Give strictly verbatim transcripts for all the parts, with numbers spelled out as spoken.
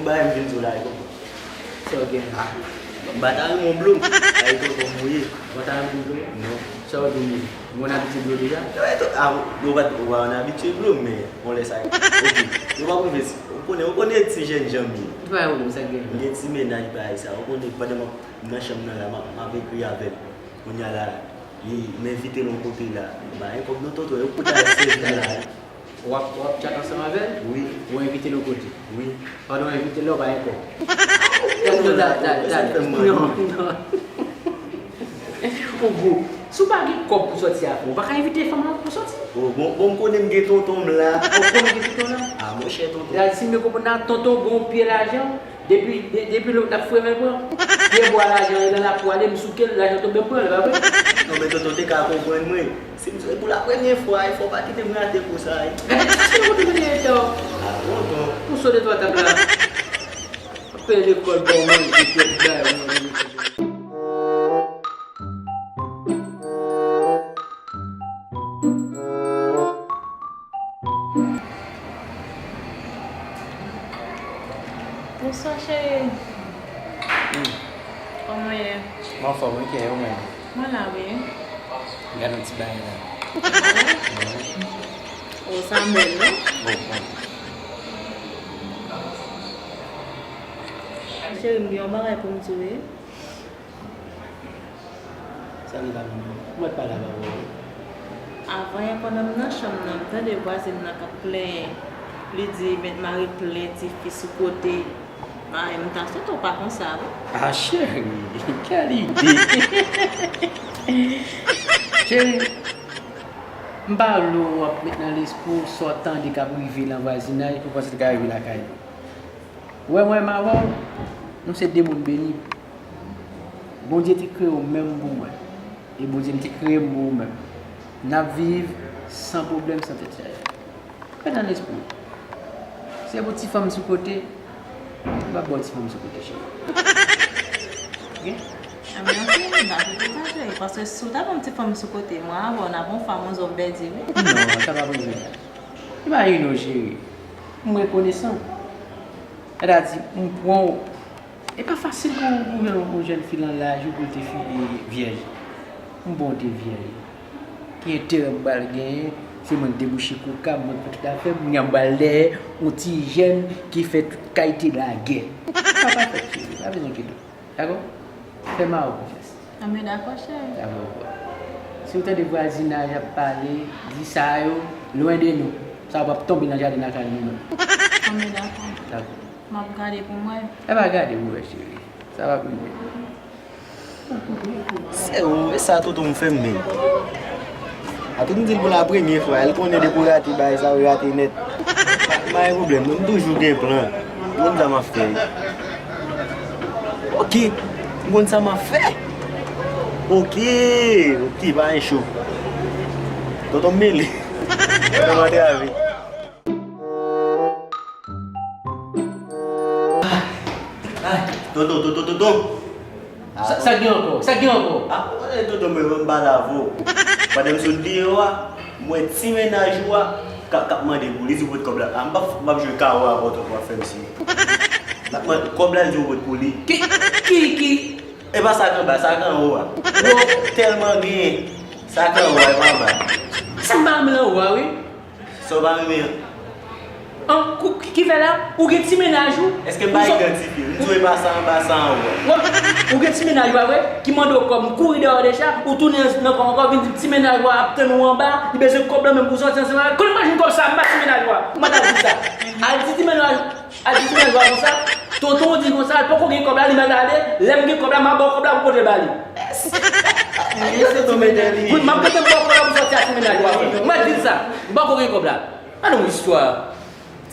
Bagay m vin di w la, e konprann. Sa w gen? Ah, m pa ta renmen w blo m. Ay, tonton m ou ye. Ou pa ta renmen m blo w? Non. Sa w gen? Ou konn abitye blo deja? Non, e to-, ah, ou pa, ou pa konn abitye blo m, men yon lè sa. Ok. Yo pa pwofes-, ou konnen, ou konnen ti jènjan m ye. Ou pa wè sa gen? M gen ti mennaj bagay sa. Ou konnen pandan m ap nan chanm nan la, m ap, m ap ekri avè l. Kounye a la, li, m envite l yon kote la. M ba l kòb non tonton, e ou kote al sèvi la. W ap, w ap tchat ansanm avè l? Wi. Ou envite l yon kote? Wi. Pandan w envite l la, ou ba l kòb? Gade non, da, da, da, non, non. Ou gou. Si w pa gen kòb pou sòti avè l, ou pa ka envite fanm lan pou sòti. Oh, bon, bon, m konnen m gen tonton m la. Ou konnen w gen tonton w la? Ah, monchè, tonton. Gade, si m byen konprann la, tonton w gen yon pye lajan. Depi, de-, depi lòt ap fwe men pran, pye bwa lajan e nan lakou ale, m souke l, lajan tonbe m pran l, pa vre? Non, men tonton te ka konprann mwen. Si m sou pou la premye fwa, e fò w pa kite m rate kou sa, wi. Gade, se yon kote mwen te etan. Ah, tonton. Ou sot de twa tab la. Ap peye lekòl pa w manje, tout bagay, mwen. Bonswa, cheri. Hmm. Kòman w ye? M anfòm, wi, kè ou menm? Mwen la, wi. Gade yon ti bagay la. Mhm. Oh, sa bèl, non? Oh, bon. Cheri, m gen yon bagay pou m di w, wi. Sa li la menm? Mwen pa la ba ou. Avan yè pandan m nan chanm nan, m tande vwazin nan k ap plenyen. Li di, "Mèt mare plen tifi sou kote." Ay, m ta swete w pa konsa, wi. Ah, cheri, kèl ide! Cheri, m pa vle w ap met nan lespri w sa w tande k ap rive nan vwazinaj pou w panse l ka rive lakay nou. Ou wè mwen menm avè w, nou se de moun beni. Bondye te kreye w menm pou mwen. E Bondye m te kreye m pou ou menm. N ap viv san pwoblèm, san tèt chaje. Mete nan lespri w. Si se pou ti fanm sou kote, m ap ba w ti fanm sou kote, cheri. Ok? Anben, ok, m dakò pou sa, cheri. Paske si w ta ban m ti fanm sou kote, mwen avè w, n ap yon fanm, yon zòm pèdi, wi. Non, sa p ap rive la. Imajine w, cheri. M rekonesan. Sètadi, m pran w. E pa fasil pou, pou jwenn yon jèn fi nan laj ou pou l te fi, e, vyèj. M bon te vyèj. Ki enterè m pral genyen, se mwen k debouche koka, mwen k fè tout afè, m pral dèyè yon ti jèn ki fè tout kalite lagè. Sa pa fèt, cheri, pa bezwen enkyete w. Dakò? Fè mari w konfyans. Anben dakò, cheri. Dakò, bon. Si w tande vwazinaj ap pale, di sa yo, lwen de nou. Sa yo p ap tonbe nan jaden lakay nou menm. Anben dakò. Dakò. M ap gade pou m wè. E pa gade pou wè, cheri. Sa p ap rive. Se ou, e sa tonton m fè m menm. Atout m di l pou la premye fwa, l konnen depi w rate bagay sa, w rate nèt. Pa gen pwoblèm, non, m toujou gen plan. M konn sa m ap fè. Ok, m konn sa m ap fè. Ok, ok, pa gen cho. Tonton m mele. Tonton m antrave. Ay, tonton, tonton, tonton. Sa, sa gen ankò? Sa gen ankò? Ah, ou konnen tonton mwen, mwen pa la vo. Pandan m sot deyò a, m wè ti mennaj ou a k ap, k ap mande pou li, di w pot kòb la. Ah, m p ap, m p ap jwe kawo avè w tonton, w ap fè m siye. L ap mande kòb la, l di w pot pou li. Ki, ki, ki? E pa sa k anba, sa k anwo a. Ou tèlman genyen, sa k anwo a, e pa anba. Sa m pa renmen anwo a, wi. Sa w pa renmen an? An, kou-, ki, ki fè la? Ou gen ti mennaj ou? Èske m pa idantifye? M di w e pa sa anba, sa anwo. Ou gen ti mennaj ou, pa vre? Ki mande w kòb, m kouri dèyè w deja, ou tounen nan kòb ankò, vin di m ti mennaj ou ap tann ou anba, li bezwen kòb la menm pou sòti ansanm avè l. Konnen m pa jwenn kòb sa, m ba ti mennaj ou. Ou pa ta di sa. Al di ti mennaj ou. A di ti mennaj ou a konsa, tonton w di konsa, l poko gen kòb la, li mèt ale, lè m gen kòb la, m a ba w kòb la pou pote ba li. Wi, m ap pote ba w kòb la pou sòti a ti mennaj ou a. M a di l sa, m poko gen kòb la. An nou istwa.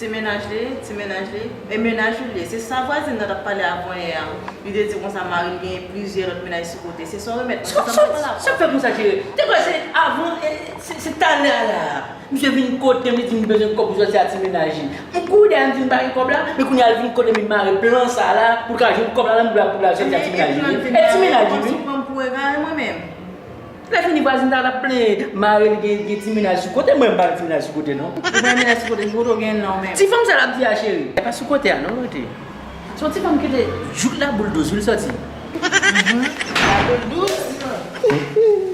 Ti mennaj li, ti mennaj li, e mennaj ou li ye. Se sa vwazin nan t ap pale avan yè a. Li te di konsa mari l genyen plizyè lòt mennaj sou kote. Se sa w remèt mwen, se sa m t ap pale avan. Sa w fè konsa, cheri? Te kwè se avan, e, se, se talè a la. Misye vin kote m, li di m bezwen kòb pou sòti a ti mennaj li. M kouri dèyè m di m pa gen kòb la, men kounye a l vin kote m, li mare plan sa la, pou l ka jwenn kòb la nan boul la, pou l al sòti a ti mennaj li. E ti mennaj li, wi. Ou pran m pou egare mwen menm. Lè fini vwazin sa l ap plenyen, mari l gen, gen ti mennaj sou kote, mwen m pa gen ti mennaj sou kote non. Ou pa gen mennaj sou kote, sou kote w gen non menm. Ti fanm sa l ap di a cheri. E pa sou kote a non, rete. Yon ti fanm kite jouk la boul douz wi l sòti. La boul douz.